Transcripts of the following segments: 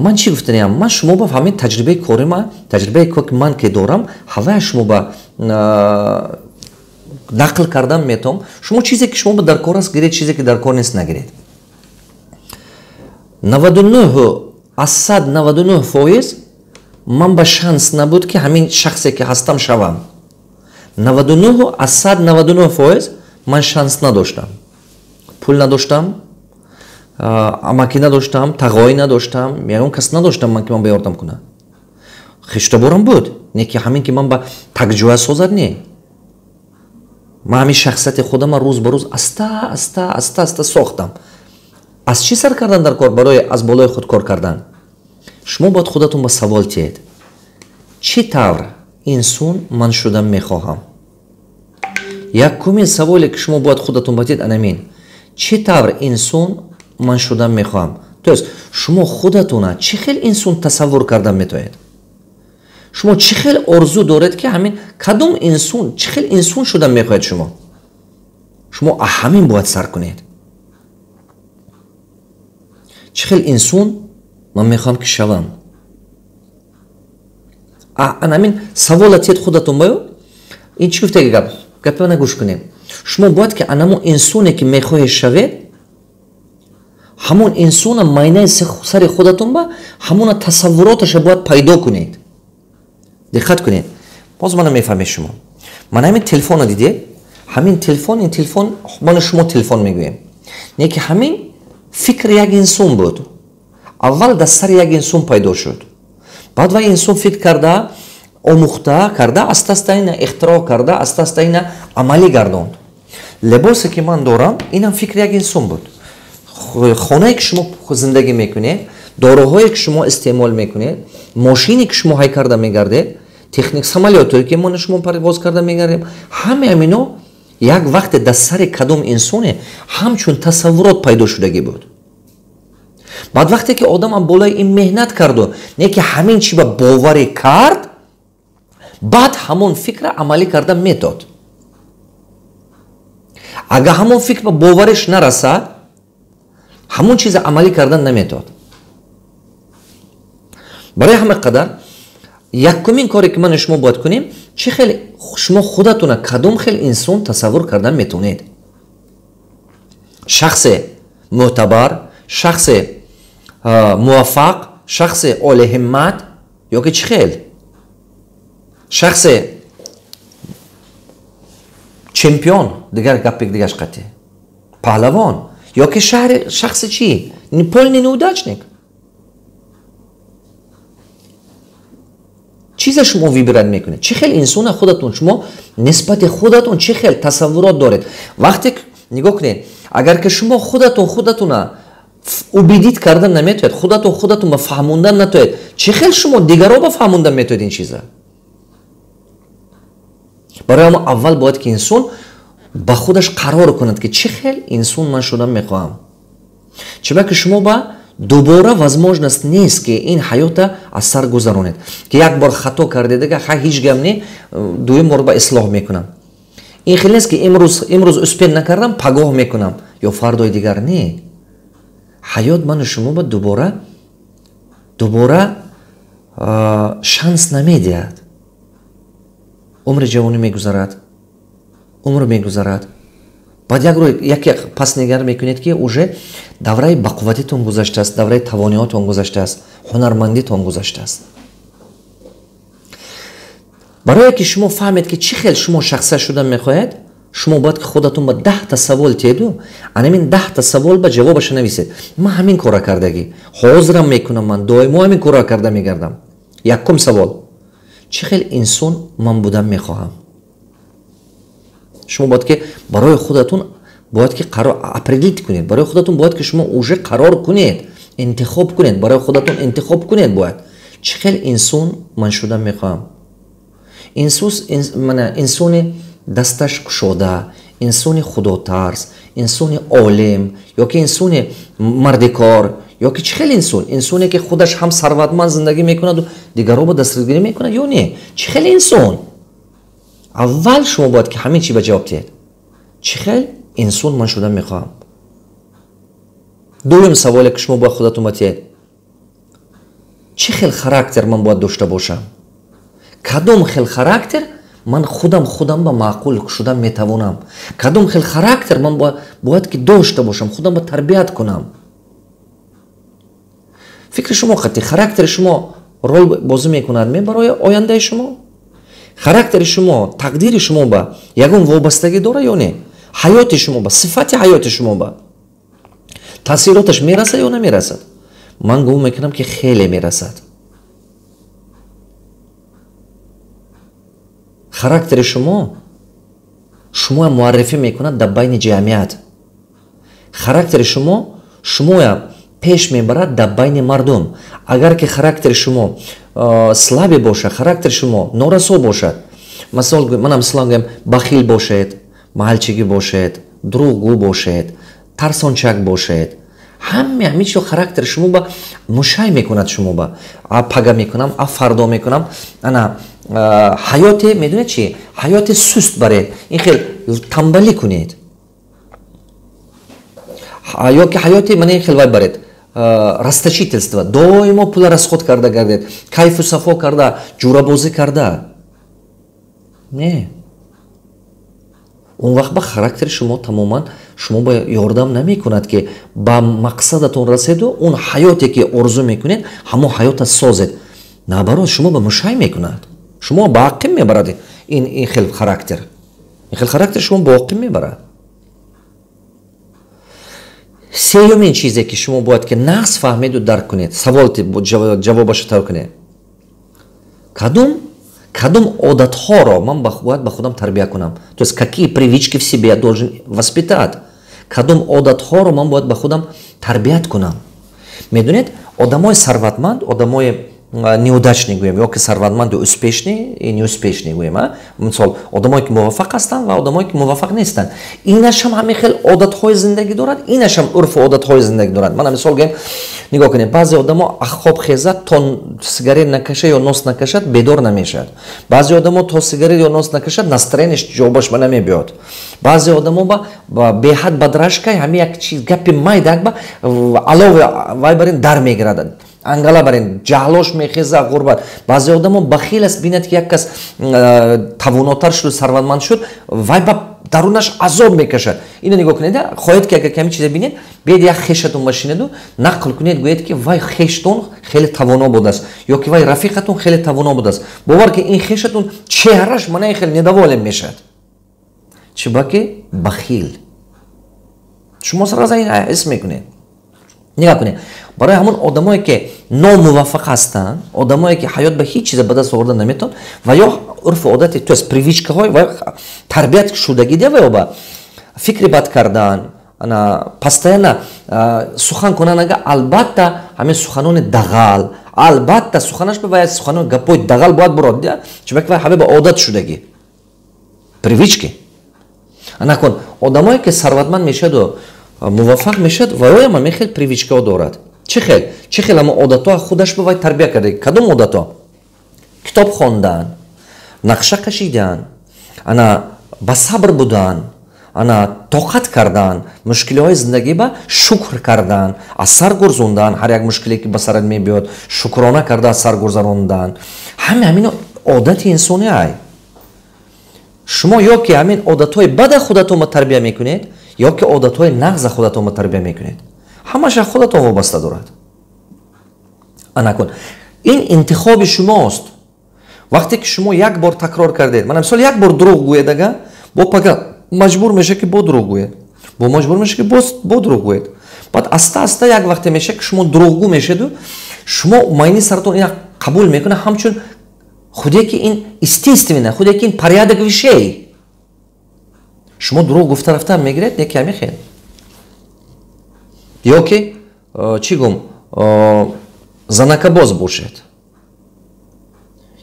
Ман чӣ гуфтаниям? Ман шумо ба ҳамин таҷрибаи кори ма, таҷрибаи ки ман ки дорам, ҳавая шумо ба нақл кардан метавом. Шумо чизе ки шумо ба дар кор аст, гиред, чизе ки дар кор нест, нагиред. 99 аз 199% ман ба шанс набуд, ки ҳамин шахсе ки ҳастам шавам. 99 аз 199% ман шанс надоштам, пул надоштам, амакӣ надоштам, тағоӣ надоштам, ягон кас надоштам ман, ки ман ба ёрдам кунам. Хештоборам буд, не ки ҳамин ки ман ба такҷоя созад, не. Ман ҳамин шахсияти худама рӯз ба рӯз аста аста аста аста сохтам. Аз чӣ сар кардан дар кор? Барои аз болои худ кор кардан шумо бояд худатон ба савол тиҳед: чӣ тавр инсон ман шудан мехоҳам? Якумин саволе ки шумо бояд худатон батиҳед, анамин: чӣ тавр инсон ман шудан мехоҳам? То есть шумо худатона чӣ хел инсон тасаввур кардан метавонед? Шумо чӣ хел орзу доред, ки ҳамин кадом инсон, чӣ хел инсон шудан мехоҳед шумо? Шумо ҳамин бояд сар кунед: чӣ хел инсон ман мехоҳам ки шавам? Анамин савола тиҳед худатон баё. Ин чӣ гуфтаги гап? Гапи мана гӯш кунед. Шумо бояд ки анамо инсоне ки мехоҳед шавед, ҳамон инсона майнаи сари худатон ба ҳамона тасаввуроташа бояд пайдо кунед. Диққат кунед, боз мана мефаҳмед шумо. Мана ҳамин телефона дидед, ҳамин телефон, ин телефон, мана шумо телефон мегӯем, не ки ҳамин фикри як инсон буд. Аввал дар сари як инсон пайдо шуд, баъд вай инсон фикр карда, омӯхта карда, аста аста ина ихтироъ карда, аста аста ина амалӣ гардонд. Либосе ки ман дорам, инам фикри як инсон буд. Хонае ки шумо зиндагӣ мекунед, доруҳое ки шумо истеъмол мекунед, мошине ки шумо ҳай карда мегардед, техник, самолётое ки мо шумо парвоз карда мегардем, ҳамаи ҳамино як вақте дар сари кадом инсоне ҳамчун тасаввурот пайдо шудагӣ буд. Баъд вақте ки одам болои ин меҳнат карду, не ки ҳамин чи ба боварӣ кард, баъд ҳамон фикра амалӣ карда метод. Агар ҳамон фикр ба бовариш нарасад, ҳамон чиза амалӣ кардан наметод. Барои ҳама қадар якумин коре ки ман шумо бояд кунем: чӣ хел шумо худатона кадом хел инсон тасаввур кардан метавонед? Шахсе мӯътабар, шахсе муваффақ, шахсе олиҳиммат ё ки чӣ хел шахсе чемпион, дигар гапи дигаш қатъи паҳлавон, ё ки шахси чӣ, полный неудачник? Чиза шумо выбирать мекунед? Чӣ хел инсона худатон, шумо нисбати худатон чӣ хел тасаввурот доред? Вақте нигоҳ кунед, агар ки шумо худатон худатона убедить кардан наметавонед, худатон худатон ба фаҳмондан натавонед, чӣ хел шумо дигаро ба фаҳмондан метавонед ин чиза? Барои ҳамо аввал бояд ки инсон ба худаш қарор кунад, ки чӣ хел инсон ман шудан мехоҳам. Чиба ки шумо ба дубора возможность нест, ки ин ҳаёта аз сар гузаронед, ки як бор хато кардедага, ха, ҳеҷ гап не, дуюм бор ба ислоҳ мекунам. Ин хел нест, ки имрӯз успех накардам, пагоҳ мекунам ё фардои дигар. Не, ҳаёт ману шумо ба дубора шанс намедиҳад. Умри ҷавонӣ мегузарад, умр мегузарад, баъд як рӯй яке пас нигар мекунед, ки уже давраи бақувватитон гузаштааст, давраи тавониҳотон гузаштааст, ҳунармандитон гузаштааст. Барое ки шумо фаҳмед, ки чӣ хел шумо шахсия шудан мехоҳед, шумо бояд ки худатон ба 10-та савол теду, анамин 10-та савол ба ҷавобаша нависед. Ман ҳамин кора кардагӣ, ҳозирам мекунам, ман доимо ҳамин кора карда мегардам. Якум савол: чӣ хел инсон ман будан мехоҳам? Шумо бояд ки барои худатон бояд ки қарор определить кунед. Барои худатон бояд ки шумо уже қарор кунед, интихоб кунед, барои худатон интихоб кунед бояд: чӣ хел инсон ман шудан мехоҳам? Инсони дасташ кушода, инсони худотарс, инсони олим ё ки инсони мардикор, ё ки чӣ хел инсон? Инсоне ки худаш ҳам сарватманд зиндагӣ мекунаду дигарро ба дастгирӣ мекунад, ё не? Чӣ хел инсон? Аввал шумо бояд ки ҳамин чи ба ҷавоб диҳед: чӣ хел инсон ман шудан мехоҳам? Дуюм саволе ки шумо бояд худатон батиҳед. Чӣ хел характер ман бояд дошта бошам? Кадом хел характер ман худам ба маъқул шуда метавонам? Кадом хел характер ман бояд ки дошта бошам, худам ба тарбият кунам? Фикри шумо қатъи характери шумо рол бозӣ мекунад ме барои ояндаи шумо? Характери шумо тақдири шумо ба ягон вобастагӣ дора ё не? Ҳаёти шумо ба сифати ҳаёти шумо ба таъсироташ мерасад ё намерасад? Ман гумон мекунам, ки хеле мерасад. Характери шумо шумоя муаррифӣ мекунад дар байни ҷамъият. Характери шумо шумоя пеш мебарад дар байни мардум. Агар ки характери шумо слабый бошад, характери шумо норасо бошад, манам мисол гӯям, бахил бошед, маҳалчигӣ бошед, дурӯғгӯ бошед, тарсончак бошед, ҳаме чизо характери шумо ба мушай мекунад. Шумо ба а пага мекунам, а фардо мекунам. Ана ҳаёте, медонед чи, ҳаёте суст баред, ин хел тамбалӣ кунед, ё ки ҳаёте мана ин хел вай баред, расточительство, доимо пула расход карда гардед, кайфу сафо карда, ҷурабозӣ карда. Не, он вақт ба характери шумо тамоман шумо ба ёрдам намекунад, ки ба мақсадатон раседу он ҳаёте ки орзу мекунед, ҳамон ҳаёта созед. Наоборот, шумо ба мушай мекунад, шумо ба ақим мебарад. Ин хел характер, ин хел характер шумо ба оқим мебарад. Сеюмин чизе, ки шумо бояд ки нағз фаҳмеду дарк кунед, савол ҷавобашо тайёр кунед: кадом одатҳоро ман бояд ба худам тарбия кунам? То есть какие привычки в себе я должен воспитать? Кадом одатҳоро ман бояд ба худам тарбият кунам? Медонед, одамои сарватманд, одамои неудачный гӯем, ё ки сарватманду успешный и неуспешный гӯем, мисол, одамое ки муваффақ ҳастанд ва одамое ки муваффақ нестанд, инашам ҳамин хел одатҳои зиндагӣ дорад, инашам урфу одатҳои зиндагӣ дорад. Мана мисол гӯем, нигоҳ кунед, баъзе одамо хоб хезад, то сигарет накашад ё нос накашад, бедор намешавад. Баъзе одамо то сигарет ё нос накашад, настроение ш ҷобаш ба намебиёд. Баъзе одамо ба беҳад бадрашкай, ҳамин як чиз, гапи майдак ба алови вай барин дар мегирад, ангала барин ҷаҳлош мехеза, ғурбат. Баъзе одамо бахил аст, бинад, ки як кас тавонотар шуд, сарватманд шуд, вай ба дарунаш азоб мекашад. Ина нигоҳ кунед, хоҳед ки агар ками чизе бинед, биед як хешатон башинеду нақл кунед, гӯед, ки вай хештон хеле тавоно будааст ё ки вай рафиқатон хеле тавоно будааст. Бовар ки ин хешатон чеҳраш манаи хеле недоволен мешавад. Чибаки бахил. Шумо сразу ин ҳис мекунед. Нигоҳ кунед, барои ҳамон одамое ки номуваффақ ҳастанд, одамое ки ҳаёт ба ҳеҷ чиза ба даст оварда наметавон, ва ё урфу одати, то есть привычка ҳои ва тарбият шудагӣ де, ва ё ба фикри бад кардан, ана постоянно сухан кунан, ага албатта ҳамин суханони дағал, албатта суханаш ба вай суханони гапои дағал бояд бурод, чунки вай ҳаме ба одат шудагӣ, привычки. Анакун одамое ки сарватманд мешаду муваффақ мешавад, ваёям ҳамин хел привычка ҳо дорад. Чӣ хел ҳама одатҳо худаш ба вай тарбия карда? Кадом одатҳо? Китоб хондан, нақша кашидан, ана ба сабр будан, ана тоқат кардан, мушкилиҳои зиндагӣ ба шукр кардан, аз сар гурзондан, ҳар як мушкиле ки ба сарат мебиёд, шукрона карда аз сар гузарондан. Ҳаме ҳамино одати инсони ай. Шумо ё ки ҳамин одатҳои бада худатонба тарбия мекунед, ё ки одатҳои нағза худатонба тарбия мекунед. Ҳамаша худатон вобаста дорад. Анакун ин интихоби шумост. Вақте ки шумо як бор такрор кардед, мана мисол, як бор дурӯғ гӯед, ага бо пага маҷбур мешавед, ки бо дурӯғ гӯед, бо маҷбур мешавед, ки бо дурӯғ гӯед. Баъд аста аста як вақте мешавад, ки шумо дурӯғгӯ мешаведу шумо майни саратон ина қабул мекунад ҳамчун худе ки ин естественно, худе ки ин порядок вещей. Шумо дурӯғ гуфта рафтан мегиред, неки ҳамин хел. Ё ки чӣ гум, занакабоз бошед,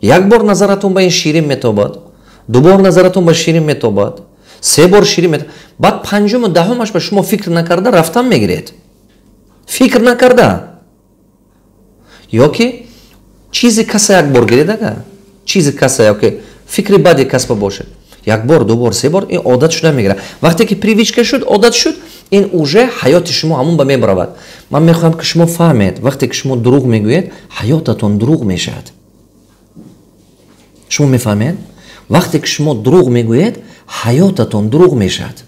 як бор назаратон ба ин ширин метобад, ду бор назаратон ба ширин метобад, се бор ширин метобад, баъд панҷуму даҳумаш ба шумо фикр накарда рафтан мегиред, фикр накарда. Ё ки чизи каса як бор гиред, ага чизи каса ё ки фикри бади касба бошад, як бор, ду бор, се бор, ин одат шуда мегирад. Вақте ки привычка шуд, одат шуд. Ин уже ҳаёти шумо ҳамон ба мебаравад. Ман мехоҳам, ки шумо фаҳмед: вақте ки шумо дурӯғ мегӯед, ҳаётатон дурӯғ мешавад. Шумо мефаҳмед? Вақте ки шумо дурӯғ мегӯед, ҳаётатон дурӯғ мешавад.